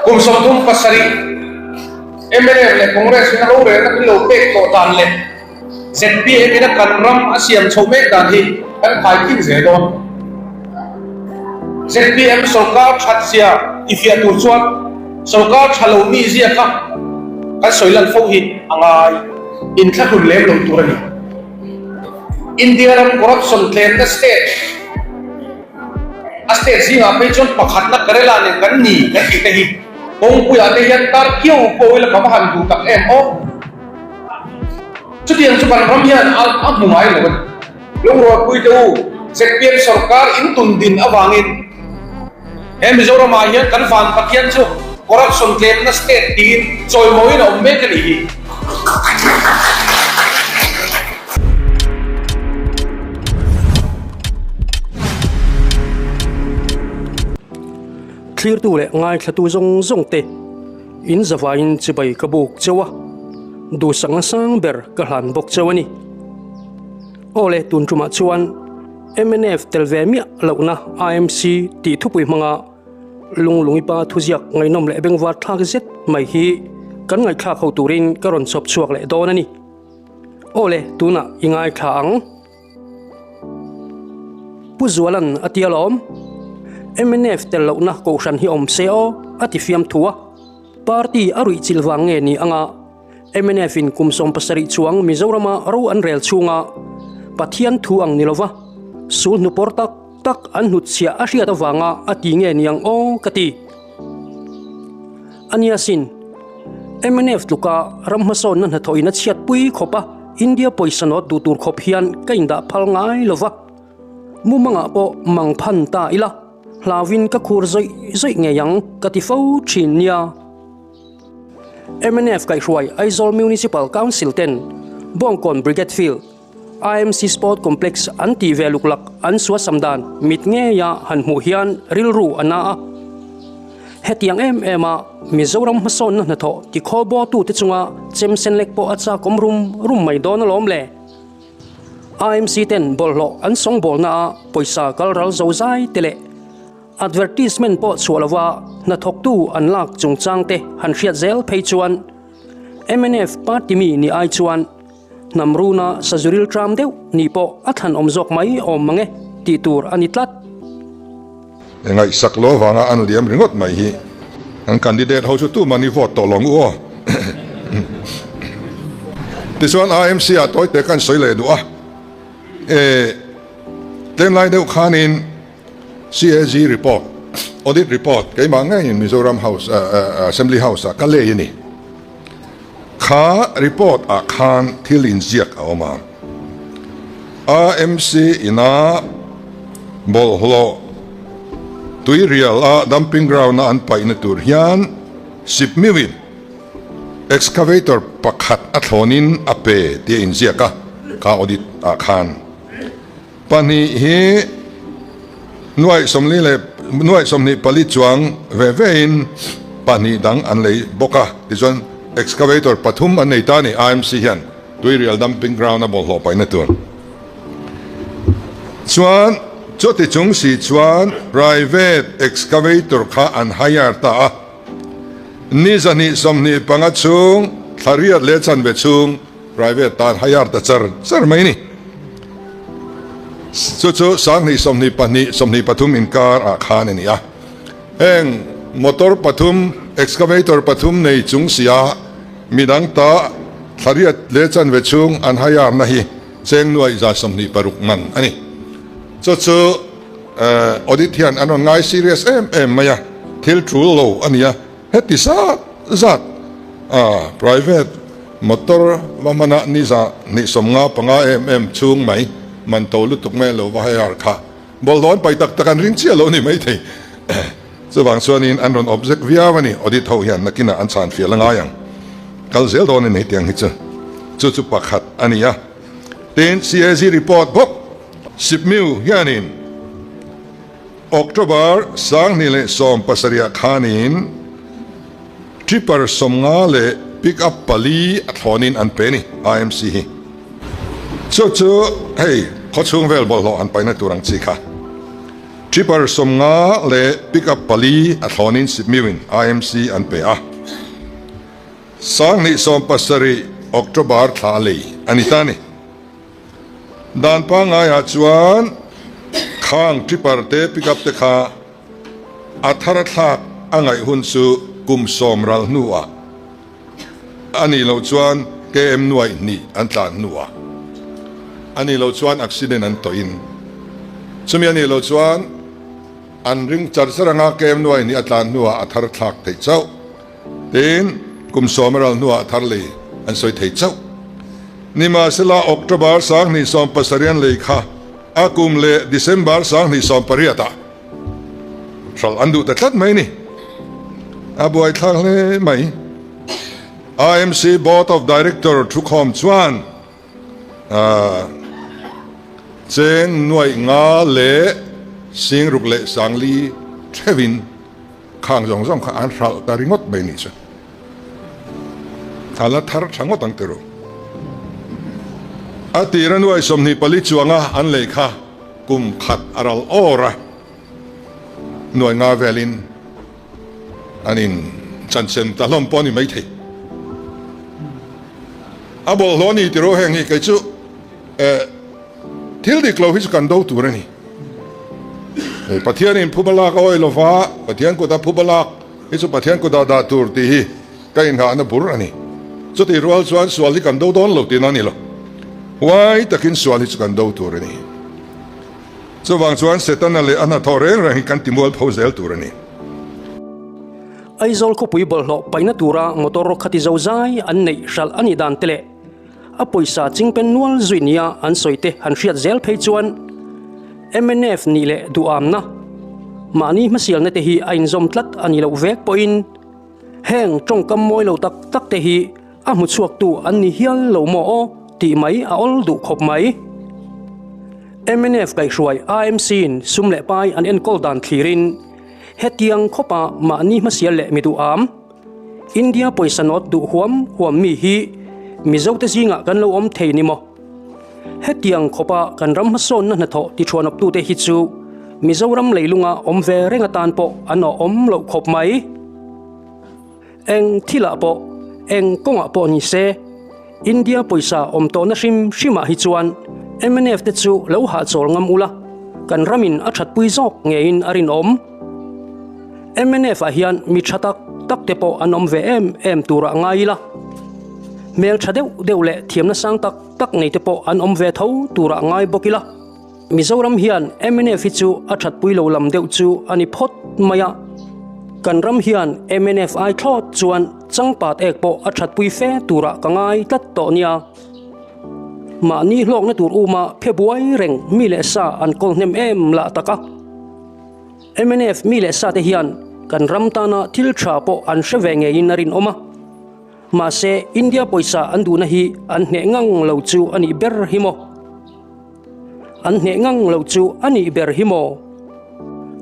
Kum 37 mnf leh Congress in a rorelna min lo pek tawh dan leh zpm in a kan ram a siam chhoh mek dan hi kan khaikhin zel dawn. Zpm sorkar that zia i fiah tur chuan sorkar tha lo mi zia kha kan sawi lan fo hi a ngai inthlahlun lem lo tur a ni. India ram corruption tlemna state a state zingah phei chuan pakhatna Kerala nen kan ni kan tih te hi kawngpuiah te hian tar kiau pawh ila ka va han duh tak em aw. Chutiang chu kan ram hian a hmu ngai lo a ni. Lungrualpuite u, zpm sorkar in tun din avangin he Mizoramah hian kan van Pathian chu corruption tlemna state tiin chawimawiin a awm mek a nih hi. Thlirtu leh ngaithlatu zawng zawng te in zavaiin chibai ka buk cheu a, duhsakna sang ber ka hlan bawk cheu a ni. Aw le, tun tumah chuan mnf tel ve miah lohna IMC tih thupui hmanga Lunglungipa thuziak ngaihnawm leh bengvar thlak zet mai hi kan ngaihthlak ho turin ka rawn chhawp chhuak leh dawn a ni. Aw le, tunah i ngaithla ang. Pu Zualan a ti alawm. Mnf tel lohna kohhran hi awm se aw, a ti fiam thu a. Party a ruih chilh vang nge ni anga mnf in kum 70 chuang Mizorama ro an rel chhunga Pathian thu ang ni lova sul hnu pawr tak tak an hnutchhiah a hriat avanga a ti nge niang aw ka ti. Ania sin, mnf tluka ram hmasawnna hnathawhin a chhiatpui khawp a, India pawisa nawt duh tur khawp hian ka indah phal ngai lova, mumangah pawh mang phan ta ila, hlauin ka khur zawih zawih ngei ang ka ti fo thin nia. Mnf kaihhruai Aizawl Municipal Council ten Bawngkawn Brigade Field, IMC Sport Complex an tih ve luklak an suasam dan mit ngeia han hmuh hian rilru a na a. Hetiang em em a Mizoram hmasawnna hnathawh tikhawlbawtute chunga chem sen lek pawh a chakawm rum rum mai dawn alawm le. IMC ten bawlhhlawh an sawngbawlna a pawisa kal ral zo zai te leh Advertisement pawh chhuah lova hnathawktu an lak chungchang te han hriat zel phei chuan mnf party mi ni ai chuan hnam runa sazuril tram deuh nih pawh a thlan awm zawk mai awm mang e tih tur a ni tlat. Ngaihsak lo avanga an liam ringawt mai hi an candidate ho chu tuman i vote tawh lo ang u aw. Tichuan IMC ah tawi te kan sawi leh duh a, e tlem lai deuh khanin CAG report, audit report keimah ngeiin Mizoram House Assembly House ah ka lei a ni. Kha report ah khan thil inziak a awm a. AMC ina bawlhhlawh tuirial a dumping ground a an paihna tur hian sipmiuin excavator pakhat a thlawnin a pe tih a inziak a kha audit ah khan. Pahnih hi nuaih sawmli leh nuaih 24 chuang ve vein pahnih dang an lei bawk a, tichuan excavator pathum an nei ta a ni, IMC hian Tuirial dumping ground a bawlhhlawh paihna tur chuan chuti chung si chuan private excavator kha an hire ta a, ni 225 chhung thla riat leh chanve chhung Private tan hire ta char char mai ni. Chu chu 20 22 23 inkar ah khan a ni a. Heng motor pathum, excavator pathum nei chung sia midang ta thlariat leh chanve chhung an hire na hi cheng nuai 26 man a ni. Chu chu audit hian an rawn ngai serious em em mai a, thil tul lo a ni a. Heti zat zat a private motor va hmana ni 255 em em chhung mai man to lutuk mai lo va hire kha bawlhhlawh an pai tak tak an ring chiah lo ni maithei. Chuvang chuanin an rawn object viau a ni, audit ho hian nakinah an chhan fiah la ngai ang. Kal zel dawn a ni hetiang hi chu. Chu chu pakhat a ni a. Tin, CAG report bawk Sipmiu hianin October 2017 khanin Tripper 50 leh Pick Up pali a thlawnin an pe a ni, IMC hi. Chu chu hei khawchhung vel bawlhhlawh han paihna tur ang chi kha. Tipper 50 leh pickup pali a thlawnin Sipmiuin IMC an pe a. 2017 October thla a lei a ni ta a ni. Dan pangaiah chuan khang tipper te pickup te kha a thar a thlak a ngaih hun chu kum sawm ral hnuah a nih loh chuan KM nuaih hnih an tlan hnuah a nih loh chuan accident an tawhin chumi a nih loh chuan an ring char char anga KM nuaih hnih a tlan hnuah a thar thlak theih chauh. Tin, kum sawm a ral hnuah thar lei an sawi thei chauh. Nimahsela, October 2017 an lei kha a kum leh December 2018 ah hralh an duh ta tlat mai ni. A buaithlak hle mai. IMC Board of Director thukhawm chuan cheng nuaih nga leh sing ruk leh sangli theuhin Khang zawng zawng kha an hralh ta ringawt mai nih chu. A la thar tha ngawt ang tiro. A tira nuai 24 chuanga an lei kha kum khat a ral awr a, nuai nga velin an in chanchem ta hlawm pawh a ni maithei. A bawlhhlawh a ni tiro heng hi kei chu eh. Thil dik lo hi chu kan do tur a ni. Pathianin phuba lak a awih lova, Pathian kuta phuba lak hi chu Pathian kutah dah tur tih hi ka inghahna bur a ni. Chutih rual chuan sual hi kan do dawn lo tihna a ni lo. Huai takin sual hi chu kan do tur a ni. Chuvang chuan Setana leh a hnathawh reng reng hi kan timual pho zel tur a ni. Aizawl khawpui bawlhhlawh paihna tura motor khati zo zai an neih hralh a nih dan te leh A pawisa chingpen nual zui nia an sawi te han hriat zel phei chuan mnf nih leh duhamna mahni hmasialna te hi a inzawm tlat a ni loh vek pawhin heng tawngkam mawi lo tak tak te hi a hmu chhuaktu an ni hial lo maw aw tih mai a awl duh khawp mai. Mnf kaihhruai AMC-in sum leh pai an enkawl dan thlirin hetiang khawpa mahni hmasial leh mi duham, India pawisa nawt duh huam huam mi hi Mizote zingah kan lo awm thei ni maw? Hetiang khawpa kan ram hmasawnna hnathawh tithuanawptute hi chu Mizoram leilunga awm ve reng atan pawh an awhawm loh khawp mai. Eng thilah pawh, eng kawngah pawh ni se, India pawisa awm tawhna hrim hrimah hi chuan mnf te chu lo hahchawl ngam ula, kan ramin a thatpui zawk ngeiin a rinawm. Mnf ah hian mi tha tak tak te pawh an awm ve em em turah ngai ila, hmel tha deuh deuh leh thiamna sang tak tak nei te pawh an awm ve tho turah ngai bawk ila. Mizoram hian mnf hi chu a thatpui lo lam deuh chu a ni phawt mai a, kan ram hian mnf ai thlawt chuan changpat ek pawh a thatpui fe turah ka ngai tlat tawh nia. Mahni hlawkna tur uma phe buai reng mi leh sa an kawl hnem em lah tak a. Mnf mi leh sa te hian kan ram tana thil tha pawh an hre ve ngeiin a rinawm a. Mahse, India pawisa an duhna hi an hneh ngang lo chu a nih ber hi maw? An hneh ngang lo chu a nih ber hi maw?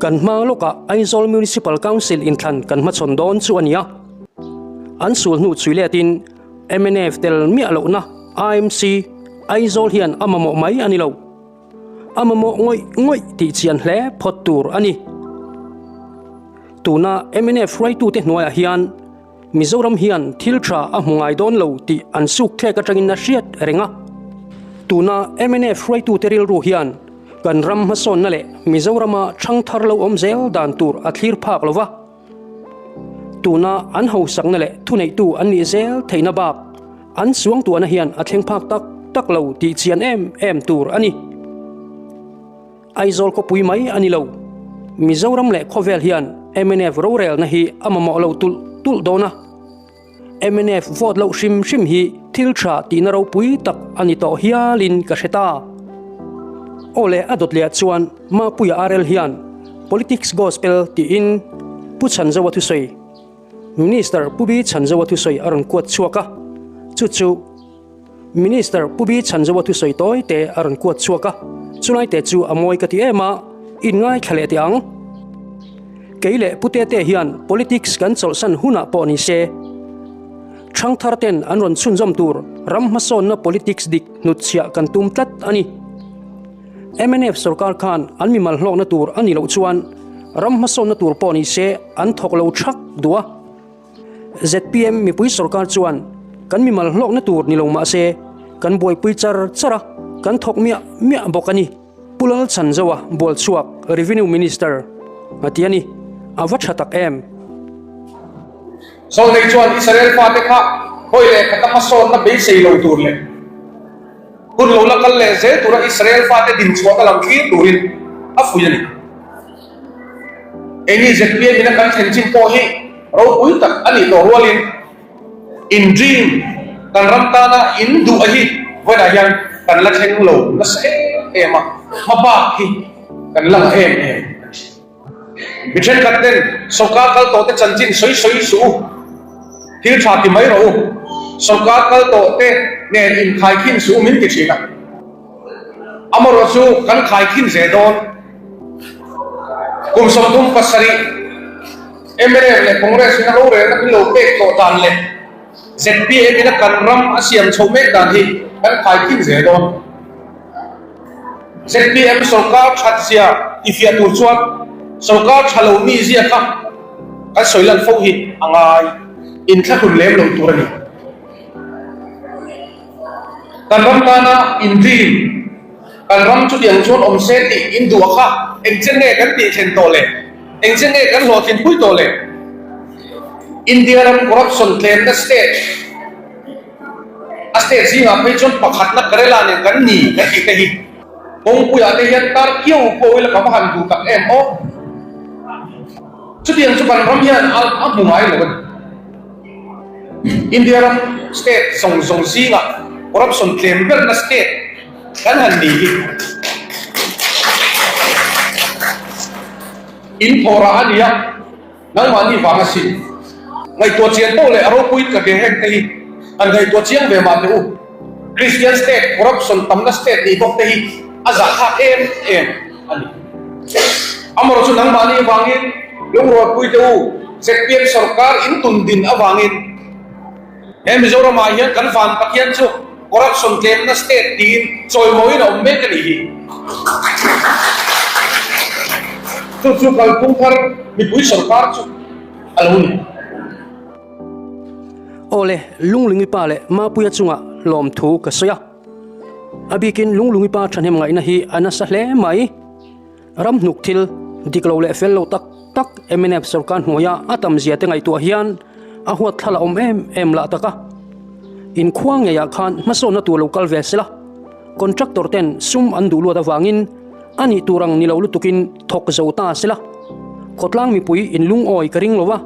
Kan hma lawkah Aizawl Municipal Council inthlan kan hmachhawn dawn chu a ni a. An sul hnu chhui letin mnf tel miah lohna AMC Aizawl hian a mamawh mai a ni lo. A mamawh ngawih ngawih tih chian hle phawt tur a ni. Tuna mnf hruaitute hnuaiah hian Mizoram hian thil tha a hmu ngai dawn lo tih an suk thlek atangin a hriat reng a. Tuna mnf hruaitute rilru hian kan ram hmasawnna leh Mizorama thangthar lo awm zel dan tur a thlir phak lo va. Tuna an hausakna leh thuneihtu an nih zel theihna bak an suangtuahna hian a thleng phak tak tak lo tih chian em em tur a ni. Aizawl khawpui mai a ni lo. Mizoram leh khawvel hian mnf rorelna hi a mamawh lo tulh tulh dawn a. Mnf vote loh hrim hrim hi thil tha tihna ropui tak a ni tawh hialin ka hre ta. Aw leh a dawt leh ah chuan Mapuia RL hian Politics Gospel tiin Pu Chhanzoa thusawi, Minister Pu Bi Chhanzoa thusawi a rawn kuat chhuak a, chu chu Minister Pu Bi Chhanzoa thusawi tawi te a rawn kuat chhuak a, chulai te chu a mawi ka ti em a, in ngaithla leh teh ang. Kei leh Pu Tete hian politics kan chawlhsan hunah pawh ni se, ṭhangthar ten an rawn chhunzawm tur ram hmasawnna politics dik hnutchhiah kan tum tlat a ni. Mnf sorkar khan an mimal hlawkna tur a nih loh chuan ram hmasawnna tur pawh ni se an thawk lo thak duh a. Zpm mipui sorkar chuan kan mimal hlawkna tur ni lo mah se kan buaipui char char a, kan thawk miah miah bawk a ni. Pu Lalchhanzoa Bualchhuak, Revenue Minister, a ti a ni. A va tha tak em? Sawnei chuan Israel fate kha hawi leh khata hmasawnna beisei lo tur leh hun lo la kal leh zel tura Israel fate dinchhuahna lam thlir turin a fuih a ni. Engni zpm ina kan thlen chin pawh hi ropui tak a nih tawh rualin in dream kan ram tana in duh a hi vawiinah hian kan la thleng lo nasa em em a, hmabak hi kan la ngah em em a ni. Mi thenkhat ten sawrkar kal tawh te chanchin sawi sawi suh u, thil tha ti mai rawh u, sawrkar kal tawh te nen inkhaikhin suh u min ti thin a. Amaherawh chu kan khaikhin zel dawn. Kum 37 mnf leh Congress in a rorelna min lo pek tawh dan leh zpm in a kan ram a siam chhoh mek dan hi kan khaikhin zel dawn. Zpm sawrkar that zia ti fiah tur chuan sawrkar tha lo mi zia kha kan sawi lan fo hi a ngai inthlahlun lem lo tur a ni. Kan ram tana in dream, kan ram chutiang chuan awm se tih in duh a kha engchen nge kan tih thlen tawh le? Engchen nge kan hlawhtlin pui tawh le? India ram corruption tlemna state, A state zingah phei chuan pakhatna Kerala nen kan ni kan tih te hi kawngpuiah te hian tar kiau pawh ila ka va han duh tak em aw. Chutiang chu kan ram hian a a hmu ngai lo a ni. India ram state zawng zawng zingah corruption tlem berna state kan han ni hi in thawhrah a ni a. Nangmahni vang a sin. Ngaihtuah chian poh leh a ropui ka ve heng te hi han ngaihtuah chiang ve mah teh u. Christian state corruption tamna state nih bawk te hi a zahthlak em em a ni. Amaherawhchu chu nangmahni avangin lungrualpui teh u, zpm sorkar in tun din avangin he Mizoram ah hian kan van Pathian chu corruption tlemna state tiin chawimawiin a awm mek a nih hi. Chu chu kalphung thar mipui sorkar chu a lo ni. Awle, Lunglungi pa leh Mapuia chungah lawmthu ka sawi a. A bikin Lunglungi pa thahnem ngaihna hi a nasa hle mai. Ram hnuk thil dik lo leh fel lo tak tak mnf sorkar hnuaia a tam zia te ngaihtuah hian a huat thla la awm em em lah tak a. Inkhua ngeiah khan hmasawnna tur lo kal ve sela, contractor ten sum an duh luat avangin a nih tur ang ni lo lutukin thawk zo ta sela, khawtlang mipui in lungawi ka ring lo a.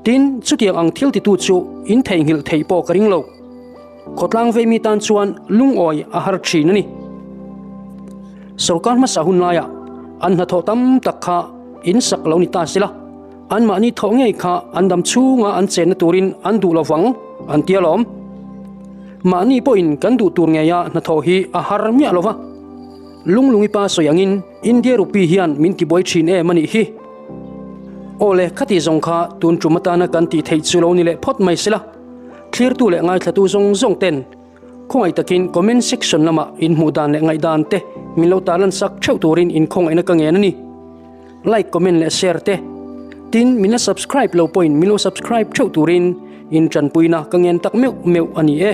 Tin, chutiang ang thil titu chu in theihnghilh theih pawh ka ring lo. Khawtlang veimi tan chuan lungawi a har thin a ni. Sorkar hmasa hun laiah an hnathawh tam tak kha in sak lo ni ta sela, anmahni thawh ngei kha an dam chhunga an chenna turin an duh lo vang an ti alawm. Mahni pawhin kan duh tur ngeia hnathawh hi a har miah lo va. Lunglungi pa sawi angin India rupee hian min tibuai thin em a nih hi. Aw le, khati zawng kha tun tum atana kan tih theih chu lo ni leh phawt mai sela. Thlirtu leh ngaithlatu zawng zawng ten khawngaih takin comment section lamah in hmuh dan leh ngaihdan te min lo tarlan sak theuh turin in khawngaihna ka ngen a ni. Like, comment leh share te. Tin, min la subscribe lo pawhin min lo subscribe theuh turin in tanpuina ka ngen tak meuh meuh a ni e.